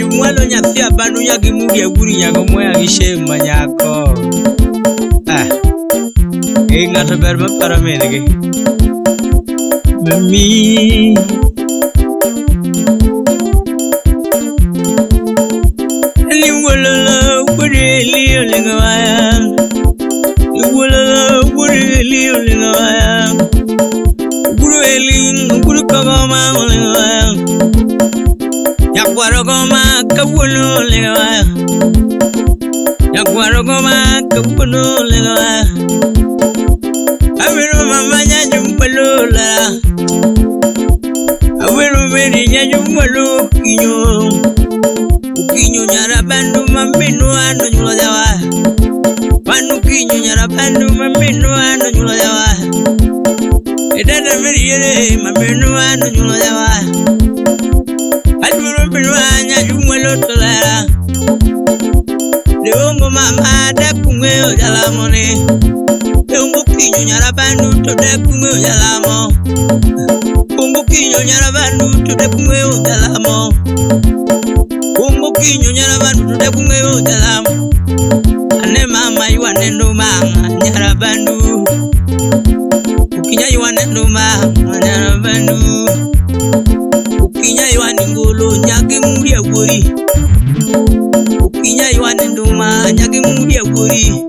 Nyajumwalo nyathi abanu nyagi mugi aguri nyago moya gi shem ma nyako. Ah. Eh ng'ato ber maparo min gi. Mami. Ni wololo wuri li olinga waya. Ni wololo wuri li olinga waya. Guru eli guru kogoma olinga waya. Nyakwaro goma kawuono olinga waya. Nyakwaro goma kawuono olinga waya. Awero mama nyajumwalo la. Awero meri nyajumwalo kinyo. Ukinyo nyara bandu mamino ano nyulo jawa. Panu kinyo nyara bandu mamino ano nyulo jawa. Edada meri yere mamino ano nyulo jawa. Aduro mino anya jumwalo tolara. Leongo mama dakunge ojalamone. Leongo kinyo nyara bandu to dakunge ojalamo. Ongo kinyo nyara bandu to dakunge ojalamo. Ongo kinyo nyara bandu to dakunge ojalamo. Ane mama yuane nduma nyara bandu. Ukinya yuane nduma nyara bandu. Ukinya yuane ngolo nyage muria gori. Ukinya yuane nduma nyage muria gori.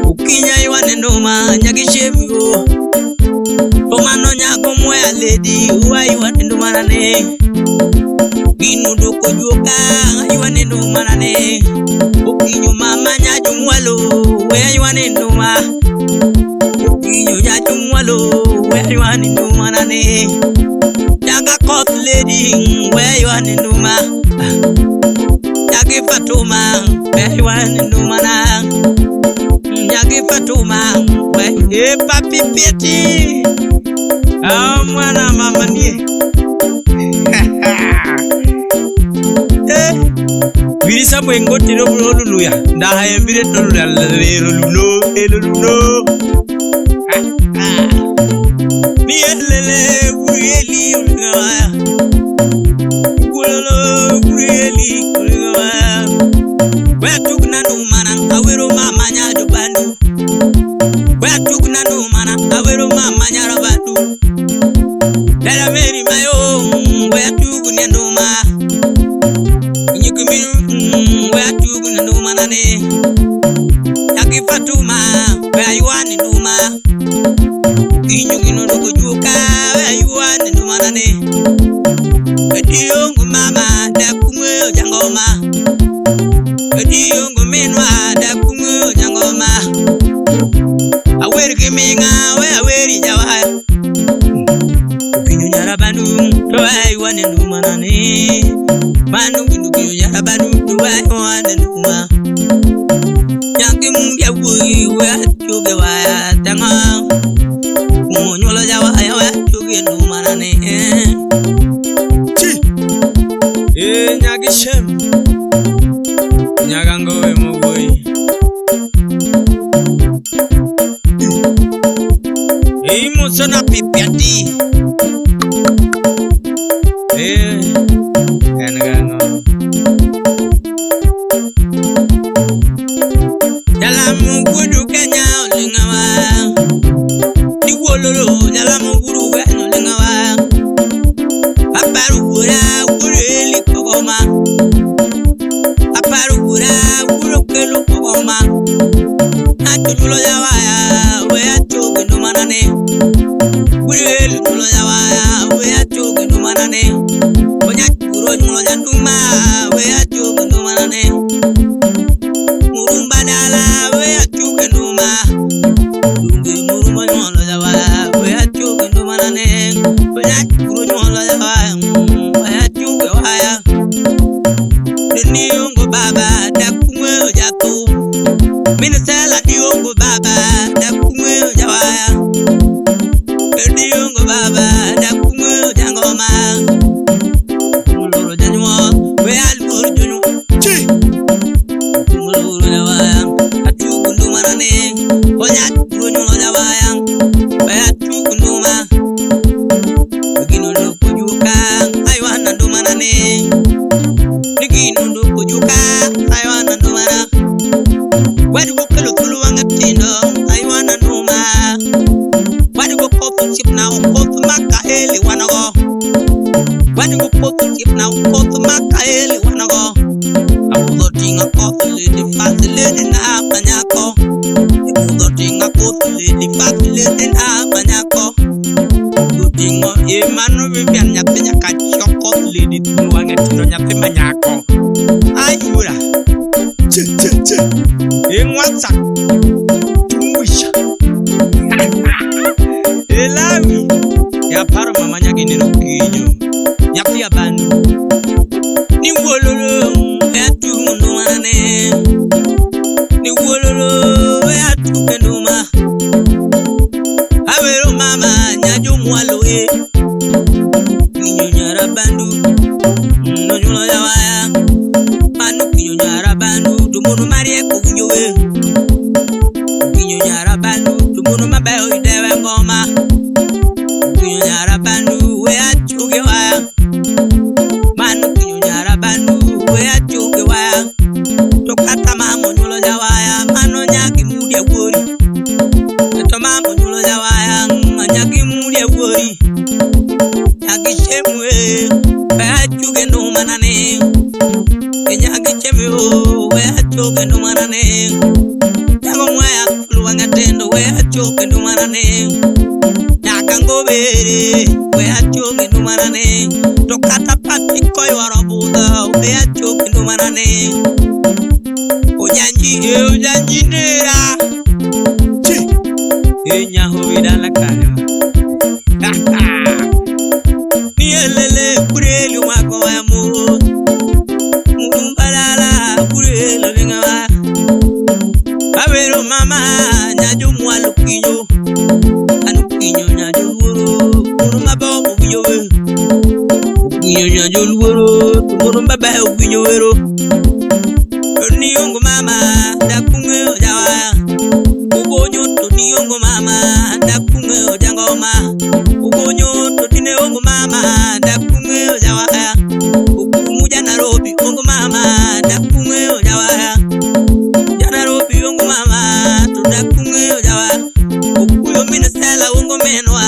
Ukinya yuane nduma nyage shemgo. Tomano nyago mwea lady uwa yuane nduma nane. Gino doko juoka yuane nduma nane. Ukinyo mama nyaju mwalo we yuane nduma. Ukinyo nyaju mwalo we yuane nduma nane. Nyaga koth lady we yuane nduma. Nyagi Fatuma we yuane nduma na. Nyagi Fatuma we e papi peti. Ah mwana mama nie. Eh Wirisa mwengo tiro luluya. Ndaha embire tolu lero luno elo luno. Ni elele gurieli ulingawaya. Gulolo gurieli ulingawaya. Wetuk na numana awero mama nyaju bandu. Wetuk na numana awero mama nyarabandu. Dada meri mayo wetuk ni nduma. Nyikimiru wetuk ni nduma nane. Nyaki Fatuma we ayuani nduma. Inyugino nukujuka we ayuani nduma nane. Ediongo mama dakumwe ojangoma. Ediongo minwa dakumwe ojangoma. Aweri kiminga we aweri jawaya. Ukinyo nyara bandu to ayuani nduma nane. Bandu kinyo nyara bandu to ayuani nduma. Nyaki mundia wui we achuge waya tanga. Kumonyolo jawaya we achuge nduma nane. Chi. Eh nyagi shem. Nyagango we mugoi. Eh musona pipiati. Eh engango. Jalamu gudu Kenya olingawa. Niwololo jalamu gudu Kenya olingawa. Aparu gura gureli kogoma. Aparu gura guru kelu kogoma. Achulo jawaya we achuge numanane. Gureli nulo jawaya we achuge numanane. Onya kuro nulo janduma we achuge numanane. Murumba dala we achuge numa. Dunge murumba nulo jawaya we achuge numanane. Onya kuro nulo jawaya we achuge waya. Diongo baba dakumwe ojatu. Minisela diongo baba dakumwe ojawaya. Diongo baba dakumwe ojangoma. Muloro janywa we alugoro janywa. Chi. Muloro jawaya atuku ndumarane. Onya kuro nyulo jawaya we atuku nduma. Gino lokujuka aywana ndumanane. Gino doko juka aywana ndumara. Wadugo kelo thuolo wang'e tindo aywana nduma. Wadugo koth osiepna okoth maka eli wanogo. Wadugo koth osiepna okoth maka eli wanogo. Apudho ting'a koth lady fast lady na manyako. Apudho ting'a koth lady fast lady na manyako. Oting'o e mano Vivian nyathi nyaka chok koth lady thuolo wang'e tindo nyathi manyako. Ayura. Che che che. Eng'watsa. Tumwisha. Elawi. Yaparo mama nyagineno kinyo. Nyathi abandu. Ni wuololo e atungo ndumane. Ni wuololo e atuke nduma. Awero mama nyajo mwalo e. Kinyo nyara bandu. Nonyuolo jawaya. Mano kinyo nyara bandu. To mono mariek owinjo we. Kinyo nyara bandu. To mono mabeyo idewe ngoma. Kinyo nyara bandu we achuge waya. Mano kinyo nyara bandu we achuge waya. To kata mama onyuolo jawaya mano nyaki mudi awuori. To mama onyuolo jawaya nyaki mudi awuori. Nyaki chemu e we achuge nduma nane. Nyaki chemu o we achuge nduma nane. Nyago mwaya thuolo wang'e tindo we achuge nduma nane. Nyaka ngobere we achuge nduma nane. To kata pati koywaro budho we achuge nduma nane. Ojanji e ojanji nera. Che. E nyahowi dala kanyo. Ni elele kurelu mako wa mu. Mumbalala kurelu lingawa. Awero mama nyajo mwalo kinyo. Anu kinyo nyajo luoro. Munu mabo owinjo we. Kinyo nyajo luoro. Munu baba owinjo wero. To niongo mama dakung'eyo jawaya. Ugonyo to niongo mama dakung'eyo jangoma. Ugonyo to tine ongo mama dakung'eyo jawaya. Okumu ja Nairobi ongo mama dakung'eyo jawaya. Ja Nairobi ongo mama to dakung'eyo jawaya. Okuyo min Stella ongo minwa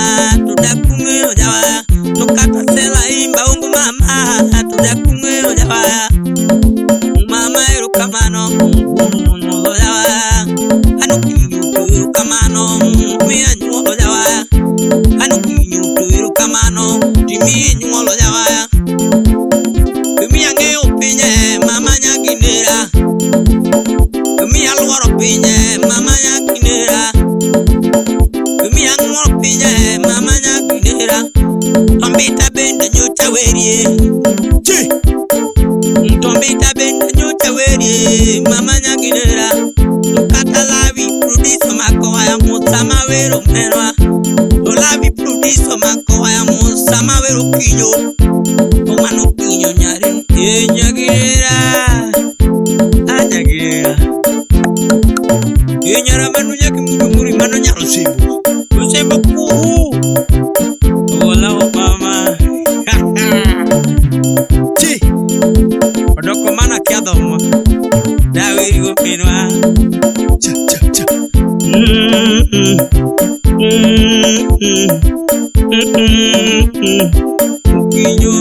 to dakung'eyo jawaya. To kata Stella imba ongo mama to dakung'eyo jawaya. Mama erokamano nyuolo jawaya. Ano kinyo to erokamano miya nyuolo jawaya. Ano kinyo to erokamano timiye nyuolo jawaya. Miya ng'eyo pinye mama nyaginera. Miya luoro pinye mama nyaginera. Miya ng'uoro pinye mama nyaginera. Tombita bende nyocha werie. Che. Tombita bende nyocha werie mama nyaginera. To kata lawi producer mako waya musa mawero merwa. To lawi producer mako waya musa mawero kinyo. To mano kinyo nyari e nyaginera. A nyaginera. E nyara manu nyaki mudu muri mano nyaro simbo. Osembo kuru. Ola o mama. Che. Odoko mana kia dhomo. Daweri go minwa. Cha cha cha. Okinyo,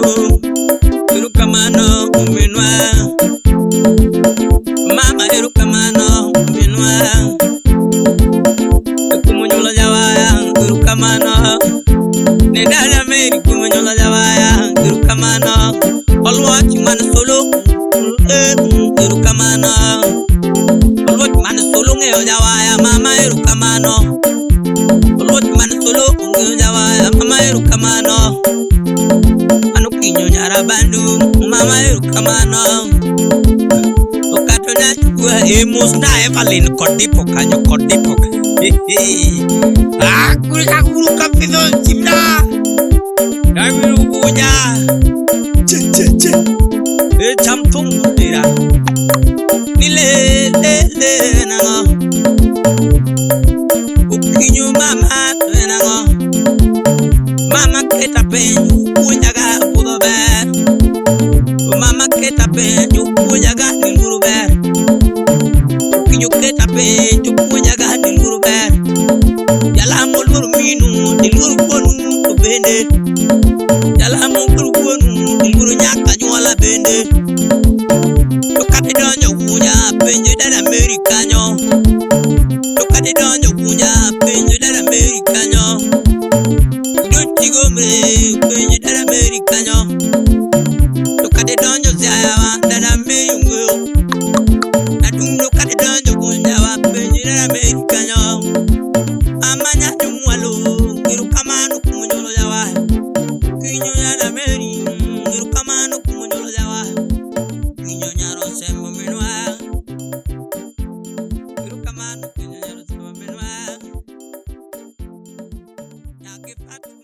erokamano minwa. Mama erokamano minwa. Kumonyuolo jawaya erokamano. Ne dala Mary kumonyuolo jawaya erokamano. Oluoch man solo erokamano. Oluoch man solo ng'eyo jawaya mama erokamano. Oluoch man solo ong'eyo jawaya mama erokamano. Mano kinyo nyara bandu mama erokamano. Okato nyachukua e mos na Evelyn kod dipo kanyo kod dipo. Ah, kuri kakuru kapidho chimna. Damiru bunya. Che che che. E cham thum dira. Ni le le le nango. Ukinyo mama to nango. Mama keta piny puonjaga budho ber. Mama keta piny to puonjaga ni luoro ber. Okinyo keta piny to puonjaga ni luoro ber. Jalamo luoro minu, tiluoro wuonu to bende. Jalamo luoro wuonu, tiluoro nyaka anyuola bende. To kata idonjo kucha, penj dada Mary kanyo. To kata idonjo kucha, penj dada Mary kanyo. Idonj Tigomre, penj dada Mary kanyo. To kata idonjo Siaya, dada Mary ong'eyo. Adundo kata idonjo Gunjawa, penj dada Mary kanyo. Amanya jomwalo, erokamano kuom nyuolo yawa. Kinyo dada Mary, erokamano kuom nyuolo yawa. Kinyo nyaro sembo minwa. Erokamano kinyo nyaro sembo minwa. Nyaki Fatuma.